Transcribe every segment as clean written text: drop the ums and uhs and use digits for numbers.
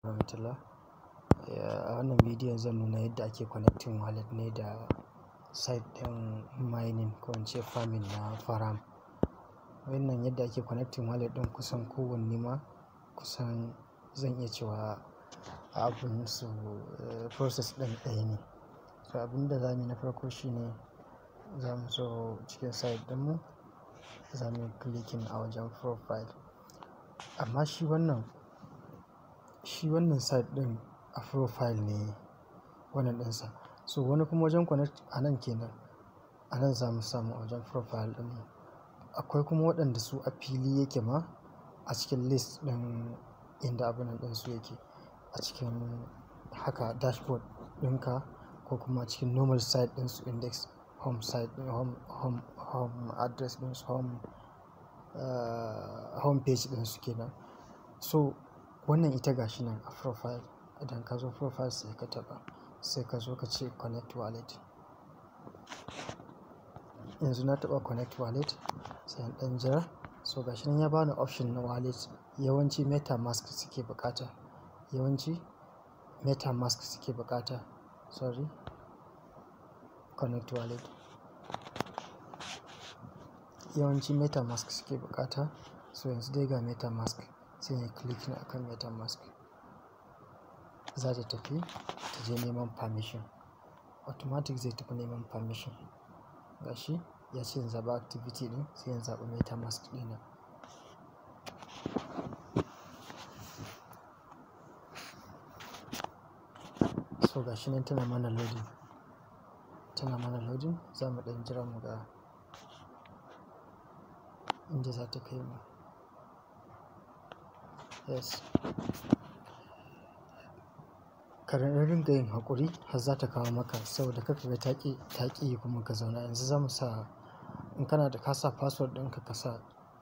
Warahmatullah. A wannan bidiyon zan nuna yadda ake connecting wallet ne da site ɗin mining ko in ce farming na Param. Wannan yadda ake connecting wallet ɗin kusan kowanne ma kusan zan iya cewa abun su process ɗin ɗaya ne. So abin da zamuyi na farko shine za mu zo cikin site ɗinmu, za muyi clicking a wajen profile. Amma shi wannan site ɗin a profile ne wannan ɗinsa. So wani kuma wajen connect a nan kenan, a nan za mu samu a wajen profile ɗinmu. Akwai kuma waɗanda su a fili yake ma a cikin list ɗin inda abunnan ɗinsu yake. A cikin haka dashboard ɗinka ko kuma cikin normal site ɗinsu, index home site, home address ɗinsu, home page ɗinsu kenan. So wannan ita gashi nan a profile. Idan ka zo profile sai ka taɓa, sai ka zo ka ce connect wallet. Yanzu na taɓa connect wallet sai in ɗan jira. So gashi nan ya bani option na wallet. Yawanci MetaMask suke buƙata. Yawanci MetaMask suke buƙata. Sorry, connect wallet. Yawanci MetaMask suke buƙata. So yanzu dai ga MetaMask, sai in yi clicking akan MetaMask. Za ta tafi ta je neman permission. Automatic zai tafi neman permission. Gashi ya ce in zaɓi activity ɗin, sai in zaɓi MetaMask ɗina. So gashi nan tana mana loading. Tana mana loading. Za mu ɗan jira mu ga inda za ta kai mu. Yes. Ka ringa yin haƙuri har za ta kawo maka saboda kar ka ga ta ƙi yi kuma ka zauna. Yanzu za mu sa, in kana da ka sa password ɗinka, ka sa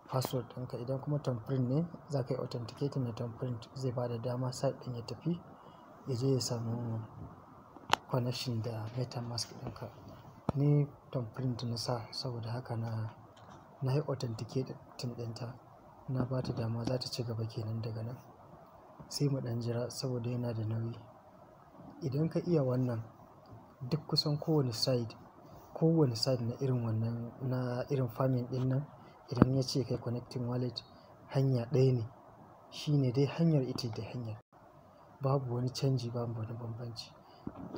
password ɗinka. Idan kuma thumbprint ne, za ka yi authenticating da thumbprint, zai ba da dama site ɗin ya tafi ya je ya samu connection da MetaMask ɗinka. Ni thumbprint na sa, saboda haka na yi authenticating ɗinta. Na ba ta dama, za ta ci gaba kenan daga nan. Sai mu ɗan jira saboda yana da nauyi. Idan ka iya wannan, duk kusan kowane site na irin wannan, na irin farming ɗin nan, idan ya ce kai connecting wallet, hanya ɗaya ne. Shi ne dai hanyar, ita dai hanyar. Babu wani canji, babu wani bambanci.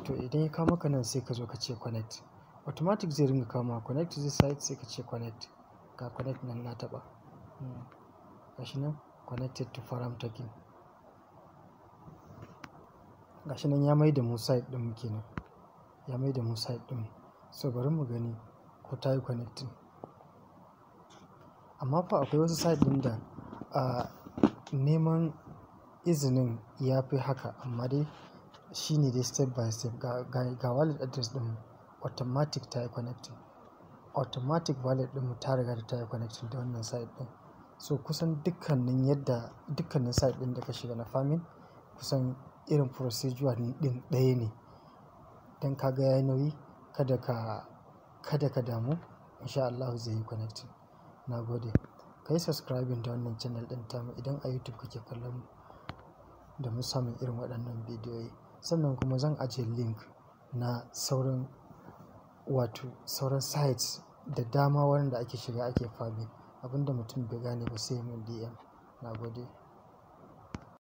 To idan ya kawo maka nan, sai ka zo ka ce connect. Automatic zai ringa kawo ma connect to this site, sai ka ce connect. Ga connect nan na taɓa. Gashi nan connected to Param token. Gashi nan ya mai da mu site ɗin mu kenan. Ya mai da mu site ɗin mu. So bari mu gani ko ta yi connecting. Amma fa akwai wasu site ɗin da neman izinin ya fi haka, amma dai shi ne dai step by step. Ga wallet address ɗin mu, automatic ta yi connecting. Automatic wallet ɗin mu ta riga da ta yi connecting da wannan site ɗin. So kusan dukkanin site ɗin da ka shiga na farming, kusan irin procedure ɗin ɗaya ne. Dan ka ga yayi nauyi, kada ka damu, in sha Allahu zai yi connecting. Na gode. Ka yi subscribing da wannan channel ɗin tamu idan a YouTube kake kallon mu domin samun irin waɗannan bidiyoyi. Sannan kuma zan ajiye link na sauran, wato sauran sites da dama waɗanda ake shiga ake farming. Abin da mutum bai gane ba sai ya mun DM. Na gode.